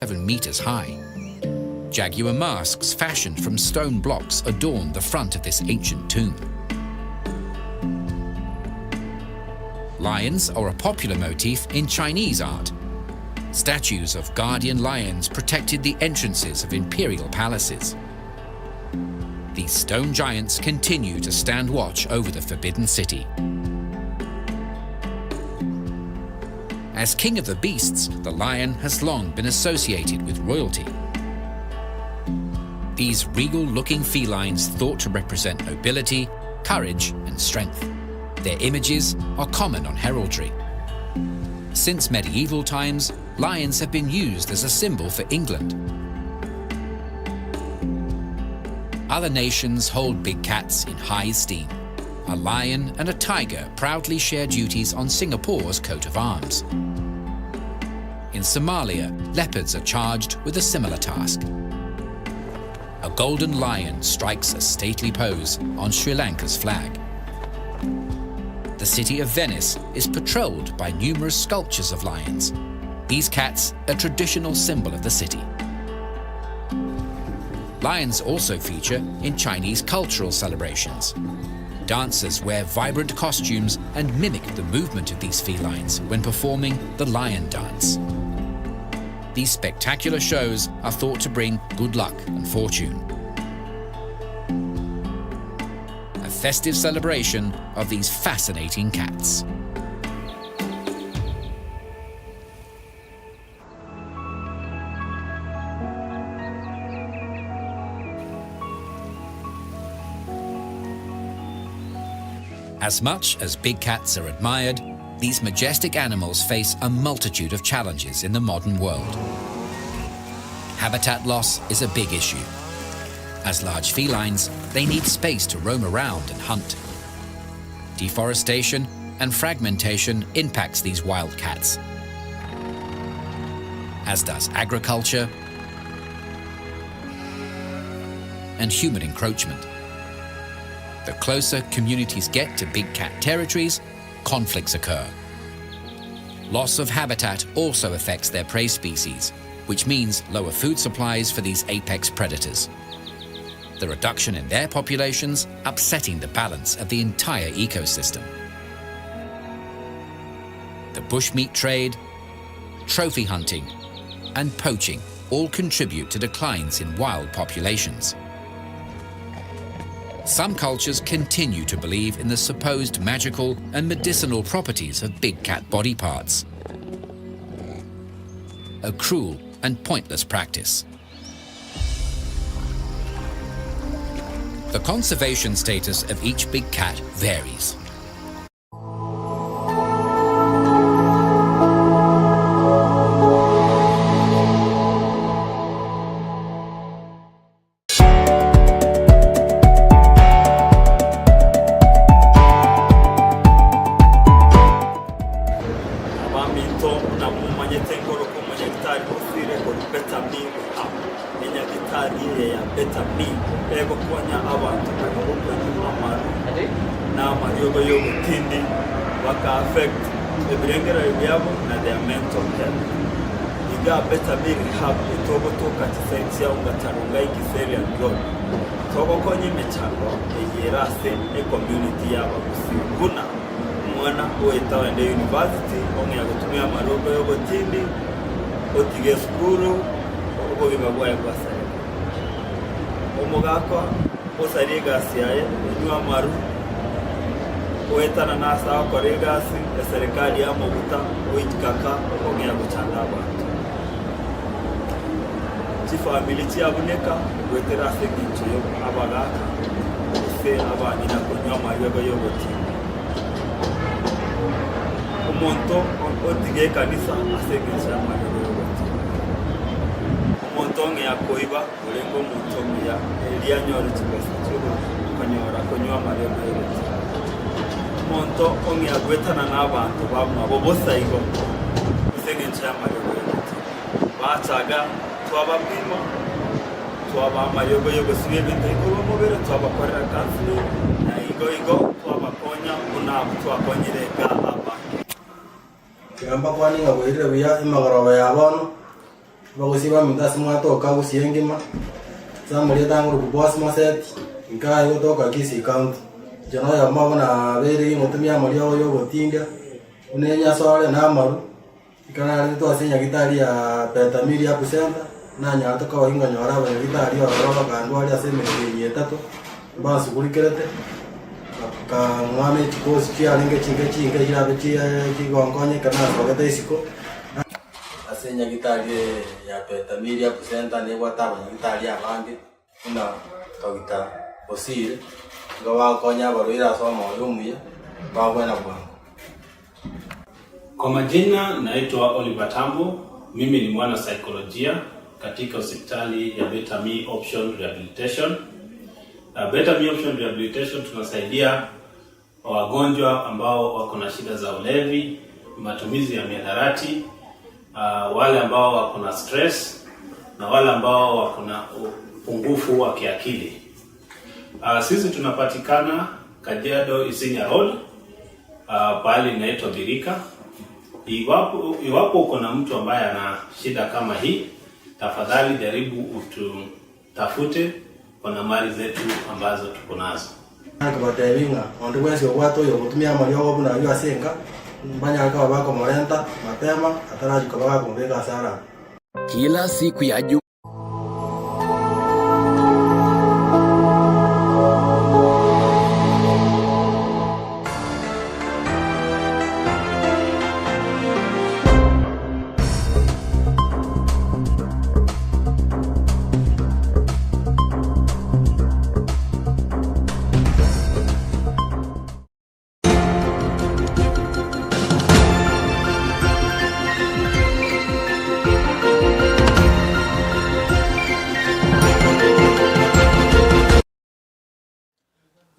Meters high. Jaguar masks fashioned from stone blocks adorn the front of this ancient tomb. Lions are a popular motif in Chinese art. Statues of guardian lions protected the entrances of imperial palaces. These stone giants continue to stand watch over the Forbidden City. As king of the beasts, the lion has long been associated with royalty. These regal looking felines thought to represent nobility, courage, and strength. Their images are common on heraldry. Since medieval times, lions have been used as a symbol for England. Other nations hold big cats in high esteem. A lion and a tiger proudly share duties on Singapore's coat of arms. In Somalia, leopards are charged with a similar task. A golden lion strikes a stately pose on Sri Lanka's flag. The city of Venice is patrolled by numerous sculptures of lions. These cats, a traditional symbol of the city. Lions also feature in Chinese cultural celebrations. Dancers wear vibrant costumes and mimic the movement of these felines when performing the lion dance. These spectacular shows are thought to bring good luck and fortune. A festive celebration of these fascinating cats. As much as big cats are admired, these majestic animals face a multitude of challenges in the modern world. Habitat loss is a big issue. As large felines, they need space to roam around and hunt. Deforestation and fragmentation impacts these wild cats, as does agriculture and human encroachment. The closer communities get to big cat territories, conflicts occur. Loss of habitat also affects their prey species, which means lower food supplies for these apex predators. The reduction in their populations upsetting the balance of the entire ecosystem. The bushmeat trade, trophy hunting, and poaching all contribute to declines in wild populations. Some cultures continue to believe in the supposed magical and medicinal properties of big cat body parts. A cruel and pointless practice. The conservation status of each big cat varies. Abaminto namumanyete nkoroka omonyagitari osire kori Better Me Rehab, enyagitari eye ya Better Me egokonya abanto bari gokonywa amaru na amariogo ya obotindi baka affect ebirengerero biabo na their mental health. Iga Better Me Rehab etogotoka chisaidi chia Ongata Rongai, Kiserian Road, togokonya emechando eye ere ase ecommunity y'Abagusii, buna omwana oeta oende university ong'ea gotumia amarogo ya obotindi, otiga esukuru, obogima bwaye bwasareka, omogaka osaria egasi yaye onywa amaru oetana nase agokora egasi eserikali yamobuta oitikaka ong'ea gochanda abanto, chifamili chiabuneka gwetera ase eng'encho yo abagaka ase abang'ina konywa amariogo ya obotindi, omonto otiga ekanisa ase eng'encho ya amariogo ya obotindi, omonto ong'ea koiba orenge omonto omuya eria anyore chibesa chiokonyora konywa amariogo ya obotindi, omonto ong'ea gwetana na abanto bamwabo bosa igo ase eng'encho ya amariogo ya obotindi. Bachaga twabapima, twaba amariogo yogosibia ebinto igoro omobere, twabakorera counseling na igo igo twabakonya buna twakonyire ga abange. Kiamba kwani ng'a bwairire buya emagoroba ya bono. Bagosiba minto ase mwatoka gusii engima, ase amarieta ang'ore Boaz Moseti, nkaye gotoka Kisii County. Inche na oyomo obo nabeire ngotumia amariogo ya ogotinga, buna enyasore na amaru, ekero naretwe ase enyagitari ya Betamil Rehab Center, nanyarete koba ngonyora abanyagitari ororo bakandwaria ase emetienyi etato, mbansugurikerete, bakang'aa na echikosi chiarenge chinke chinke chirabe chigonkonya ekero nasogete isiko. Ase enyagitari eye ya Betamil Rehab Center nebwate abanyagitari abange buna Doctor Bosire, nigo bagokonya abarwaire ase omoyo omuya, bagwena bwango. Kwa majina naitwa Oliver Tambo, mimi ni mwana saikolojia katika hospitali ya Better Me Option Rehabilitation. Better Me Option Rehabilitation tunasaidia wagonjwa ambao wako na shida za ulevi, matumizi ya mihadarati, wale ambao wako na stress na wale ambao wako na upungufu wa kiakili. Sisi tunapatikana Kajiado Isinya Road, pahali inaitwa Birika. Iwapo uko na mtu ambaye ana shida kama hii, tafadhali jaribu ututafute kwa nambari zetu ambazo tuko nazo. Nkabatebia ng'a onde bwensi obwate oyo ogotumia amariogo buna aywo ase enka, mbanyare koba bakomorenta mapema, atarachia koba gakomobeka ase araba. Kila siku ya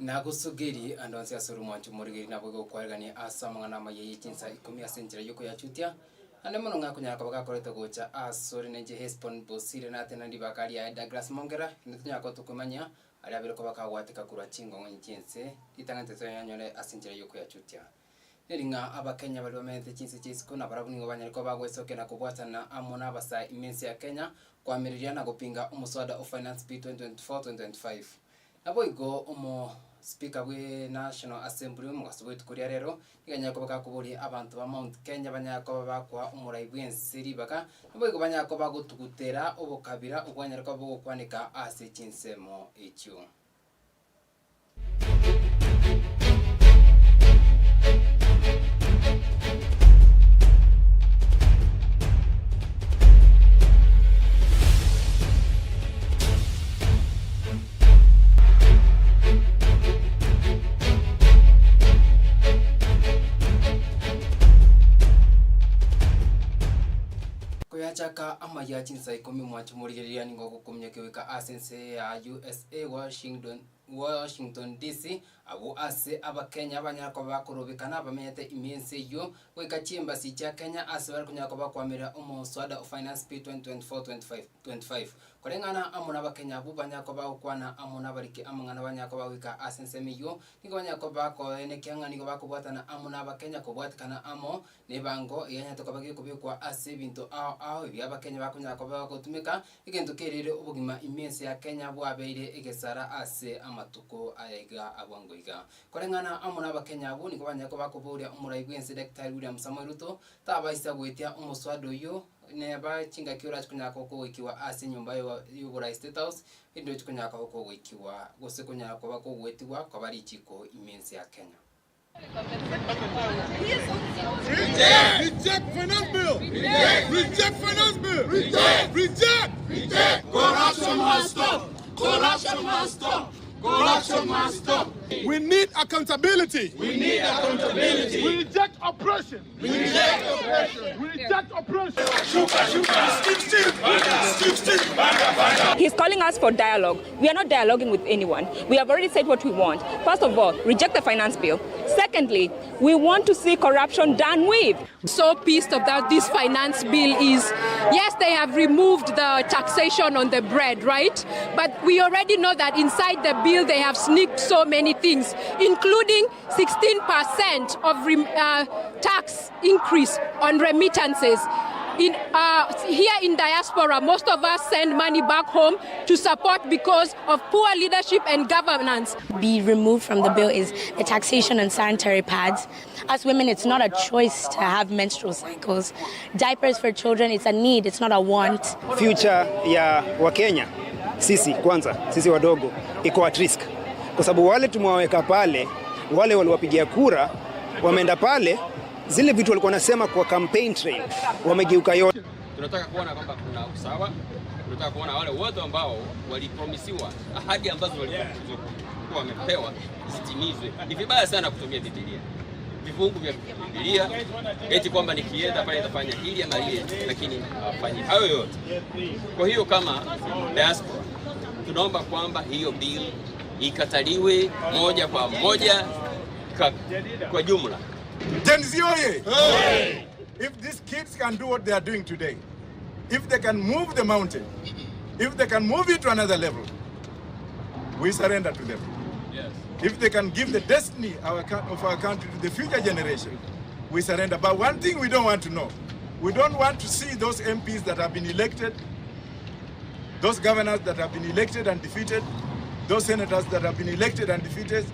Nagusugeri andu anse ase oromwancho morigeri nabo gokwarigania ase amang'ana amaya ye chinsa ikomi ase enchera yokoyachutia ande mono ng'akonyara koba gakorete gocha ase ore nenche Hesbon Bosire natena ndibaka riaye Douglas Mongera inde tonyara koba tokomanya aria abere koba kagwateka korwa chingong'onyi chiense ritang'ani toyanyore ase enchera yokoyachutia. Neri ng'a abakenya baria bamenyete chinse chia isiko nabarabwo nigo banyare koba bagwesokia na kobwatana amo na abasae ime ense ya Kenya koamireria na gopinga omoswada o Finance Bill 2024-2025. Naboigo omo speaker bwe National Assembly omogaso bwe rituko ria rero, nigo anyare koba gakoboria abanto ba Mount Kenya banyare koba bakoa omorai bwa ense ribaga, naboigo banyare koba bagotugutera obokabira obwanyare koba bogokwaneka ase chinsemo echio. Koyachaka amaya chinsa ikomi mwancho morigereria nigo ogokumia kegoika ase ense ya USA Washington, Washington DC abwo ase abakenya banyara koba bakorobekana bamenyete ime ense eywo goika chiembasi chia Kenya ase bare konyara koba bakoamerera omoswada o Finance Bill 2024-25 koreng'ana amo na abakenya abwo banyara koba bagokwana amo na abariki amang'ana banyara koba bagoika ase ensemo eywo nigo banyara koba bakoenekia ng'a nigo bakobwatana amo na abakenya kobwatekana amo na ebango eyanyarete koba gekobekwa ase ebinto ao ao ebia abakenya bakonyara koba bagotumeka egento kerire obogima ime ense ya Kenya bwabeire egesara ase amatuko aya iga abwango iga. Koreng'ana amo na abakenya abwo nigo banyara koba bakoboria omorai bwa ense Daktari William Samoei Ruto tabaisa goetia omoswada oywo neba chingaki orache konyara koba kogoikiwa ase enyomba ya oborai State House erinde oche konyara koba kogoikiwa gose konyara koba kogoetiwa koba richiko ime ense ya Kenya. Reject! Reject finance bill! Reject! Reject finance bill! Reject! Reject! Reject! Corruption must stop! Corruption must stop! Corruption must stop! We need accountability! We need accountability! We reject oppression! We reject oppression! We reject oppression! Shuka, shuka! Steve, Steve! Steve, Steve! He's calling us for dialogue. We are not dialoguing with anyone. We have already said what we want. First of all, reject the finance bill. Secondly, we want to see corruption done with. So pissed about this finance bill is, yes, they have removed the taxation on the bread, right? But we already know that inside the bill they have sneaked so many things, including 16% of tax increase on remittances. In here in diaspora, most of us send money back home to support because of poor leadership and governance. Be removed from the bill is the taxation on sanitary pads. As women, it's not a choice to have menstrual cycles. Diapers for children, it's a need, it's not a want. Future ya Wakenya sisi kwanza, sisi wadogo iko at risk, kwa sababu wale tumewaweka pale, wale waliwapigia kura wameenda pale, zile vitu walikuwa wanasema kwa campaign trail wamegeuka yote. Tunataka kuona kwamba kuna usawa, tunataka kuona wale wote ambao walipromisiwa ahadi ambazo walikuwa wamepewa zitimizwe. Ni vibaya sana kutumia Biblia, vifungu vya Biblia eti kwamba nikienda pale nitafanya hili ama lile, lakini hawafanyi hayo yote. Kwa hiyo kama diaspora tunaomba kwamba hiyo bill ikataliwe moja kwa moja kwa jumla. Gen Z oye! Hey! If these kids can do what they are doing today, if they can move the mountain, if they can move it to another level, we surrender to them. Yes. If they can give the destiny of our country to the future generation, we surrender. But one thing we don't want to know, we don't want to see those MPs that have been elected, those governors that have been elected and defeated, those senators that have been elected and defeated,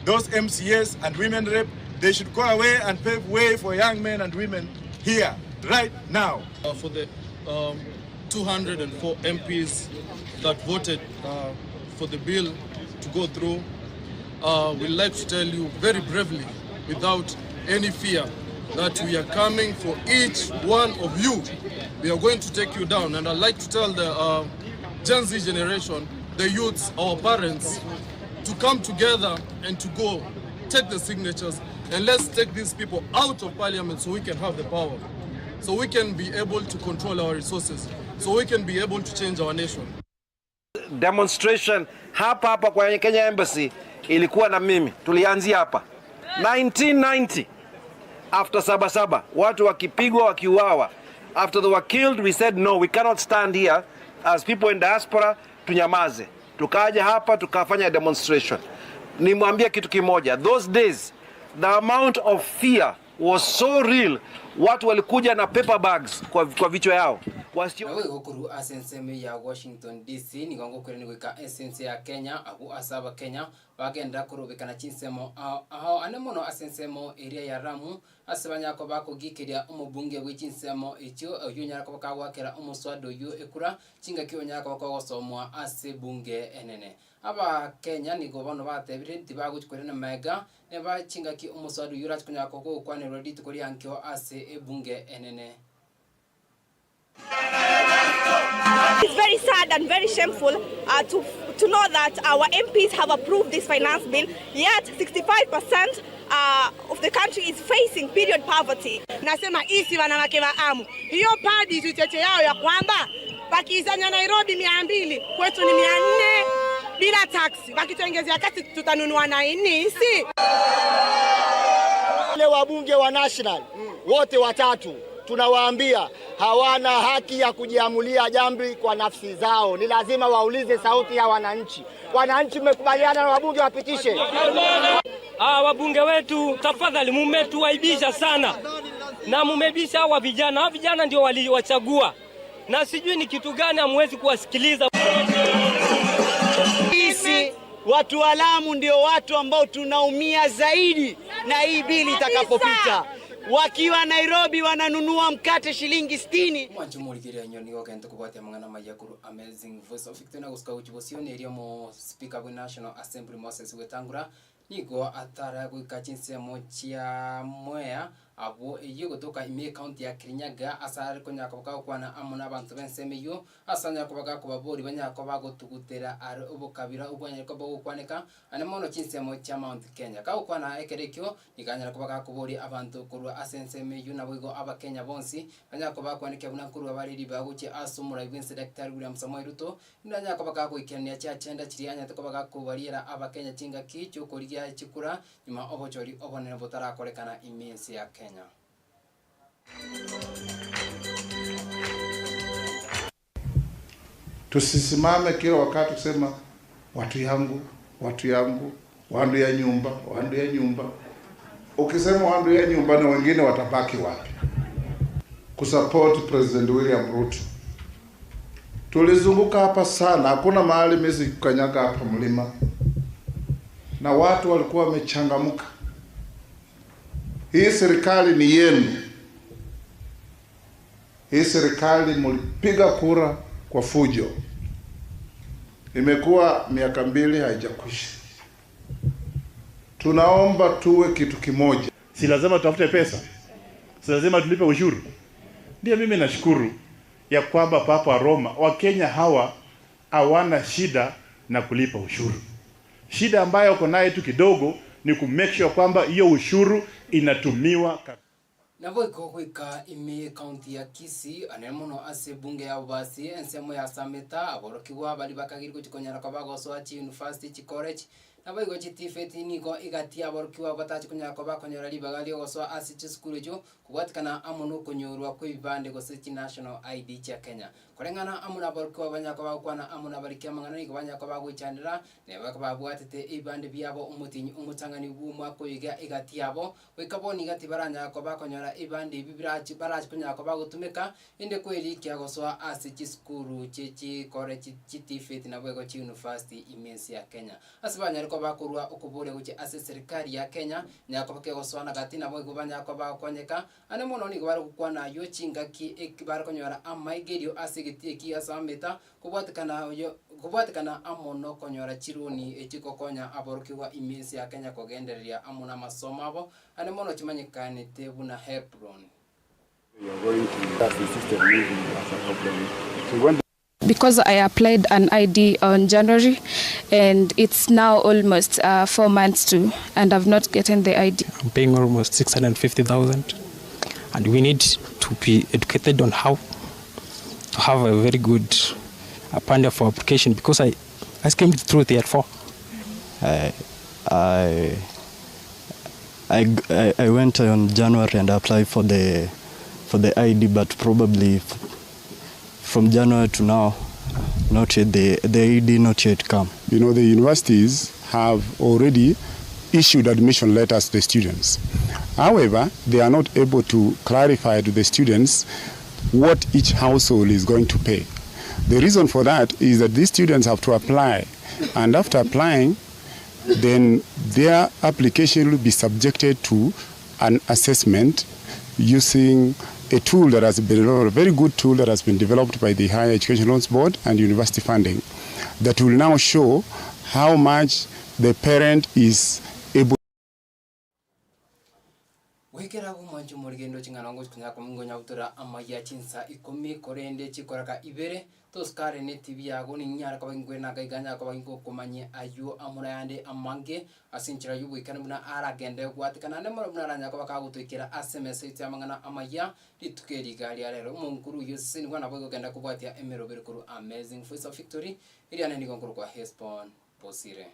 those MCAs and women rep, they should go away and pave way for young men and women here, right now. For the 204 MPs that voted for the bill to go through, we'd like to tell you very bravely, without any fear, that we are coming for each one of you. We are going to take you down. And I'd like to tell the Gen Z generation, the youths, our parents, to come together and to go take the signatures and let's take these people out of parliament so we can have the power, so we can be able to control our resources, so we can be able to change our nation. Demonstration hapa hapa kwa Kenya Embassy ilikuwa na mimi, tulianzia hapa 1990 after Sabasaba, watu wakipigwa wakiuawa. After they were killed we said no, we cannot stand here as people in diaspora, tunyamaze. Tukaja hapa tukafanya demonstration. Nimwambie kitu kimoja, those days the amount of fear was so real. Watu walikuja na paper bags kwa vichwa yao. Nawe gukuru ase ensemo ya Washington DC nigo ngokwerani goika ase ya Kenya abu asaba Kenya bagenda kurubikana chinsemo aho ane mono ase ensemo area ya Ramu ase banyako bakogikeria omobunge bwe chinsemo ekyo oyo nyarako bakagwakera omuswado oyo ekura chingaki onyarako bakogosomwa ase bunge enene. Aba Kenya nigo bano batebire tibagochikorera mega neba chingaki omuswado oyo rachikonyakogo gokwanerwa rituko riankio ase ebunge enene. It's very sad and very shameful to know that our MPs have approved this finance bill, yet 65% of the country is facing period poverty. Nasema isi wanawake wa amu. Hiyo padi tucheche yao ya kwamba wakizanya Nairobi 200 kwetu ni 400 bila taxi. Wakituongezea kati tutanunua na nini isi? Wale wabunge wa national wote watatu tunawaambia hawana haki ya kujiamulia jambo kwa nafsi zao. Ni lazima waulize sauti ya wananchi. Wananchi mmekubaliana na wabunge wapitishe. Wabunge wetu tafadhali, mmetuaibisha sana. Na mmebisha hawa vijana. Hawa vijana ndio waliwachagua. Na sijui ni kitu gani hamwezi kuwasikiliza. Sisi watu wa Lamu ndio watu ambao tunaumia zaidi na hii bili itakapopita. Wakiwa Nairobi wananunua mkate shilingi 60. Mwanchumurikiria nyoni gokente kubwatia mang'ana mayakuru Amazing Voice of Victoria gusuka guchibosio nerio mo Speaker wa National Assembly Moses Wetangula nigo atara goika chinsemo chia Mwea abo eyo gotoka ime county ya Kirinyaga asare konyaka bakakwana amo nabantu benseme yo asanya kubaga kubabori banyako bagotugutera ari obokabira obwanyariko bogokwaneka ane mono chinsemo chia Mount Kenya kagokwana ekerekio nikanyara kubaga kubori abantu korwa ase enseme yo naboigo abakenya bonsi banyako bakwaneka buna korwa bariri baguche asomura ibwense Dr. William Samoei Ruto ndanyako bakagoikerania chia chenda chirianya tukobaga kubariera abakenya chingaki chokorigia chikura nyuma obochori obonene botarakorekana imensi ya Kenya. Tusisimame kila wakati kusema watu yangu, watu yangu, wandu ya nyumba, wandu ya nyumba. Ukisema wandu ya nyumba na wengine watabaki wapi? Kusupport President William Ruto. Tulizunguka hapa sana, hakuna mahali mimi sikukanyaga hapa mlima, na watu walikuwa wamechangamka. Hii serikali ni yenu. Hii serikali mlipiga kura kwa fujo. Imekuwa miaka 2 haijakwisha. Tunaomba tuwe kitu kimoja. Si lazima tutafute pesa, si lazima tulipe ushuru. Ndio mimi nashukuru ya kwamba Papa Roma, Wakenya hawa hawana shida na kulipa ushuru. Shida ambayo uko nayo tu kidogo ni ku make sure kwamba hiyo ushuru inatumiwa. Nabo ikokwika ime county ya Kisii ane muno ase bunge ya basi ensemo ya Sameta aborokigwa bali bakagirwa chikonyara kwa bagosoa chi university chi college nabo igo chi TVET nigo igatia aborokigwa batachikonyara kwa bakonyora ribaga riogosoa ase chisukuru echo kobwatikana amo nokonyorwa kwa ebibande gose chi national ID chia Kenya koreng'ana amo na aborokigwa banyaka bagokwana amo na barikia amang'ana nigo banyaka bagoichanera neba babwatete ebibande biabo omotinyi omotang'ani bwa omwaka oyo iga egati yabo goika bono igati baranyaka kwa bakonyora ebibande ebi birachi barachi konyara kwa bagotumeka inde kweri kiagosoa ase chisukuru chi college chi TVET nabo igo chi university imensi ya Kenya ase banyare kwa bakorwa okobore gochi ase serikali ya Kenya nyako bakegosoa gati nabo igo banyako bakonyeka ane mono nigo bari gokwana yo chingaki ekibari konyora amaigerio ase egeti eki ase ameta kobwatikana amo nokonyora chironi echikokonya aborokigwa imensi ya Kenya kogendereria amo na amasomo abo ane mono chimanyekanete buna Hebron. You are going to that's the system moving as a problem. So when Because I applied an ID on January and it's now almost 4 months too, and I've not gotten the ID. I'm paying almost 650,000, and we need to be educated on how to have a very good panda for application, because I skimmed through the 4. I went on January and applied for the ID, but probably from January to now, not yet the ID not yet come. You know, the universities have already issued admission letters to the students. However, they are not able to clarify to the students what each household is going to pay. The reason for that is that these students have to apply, and after applying, then their application will be subjected to an assessment using a tool that has been a very good tool that has been developed by the Higher Education Loans Board and university funding, that will now show how much the parent is able. Wekera gumanchu morigendo ching'anongo chikunyaka mungonya butora amaya chinsa 10 korende chikoraka ibere toskare ne TV yago ninyara kabangwe na gaiga nyaka bango komanye ayo amurayande amange asinchira yubuikana buna aragende gwatikana ne moro buna ranya bakagutuikira SMS itu amang'ana amaya ritukeri gari arero omonguru yosini gwana bogo genda kubwatia emerobere kuru Amazing Voice of Victory iriane nigo nkuru kwa Hesbon Bosire.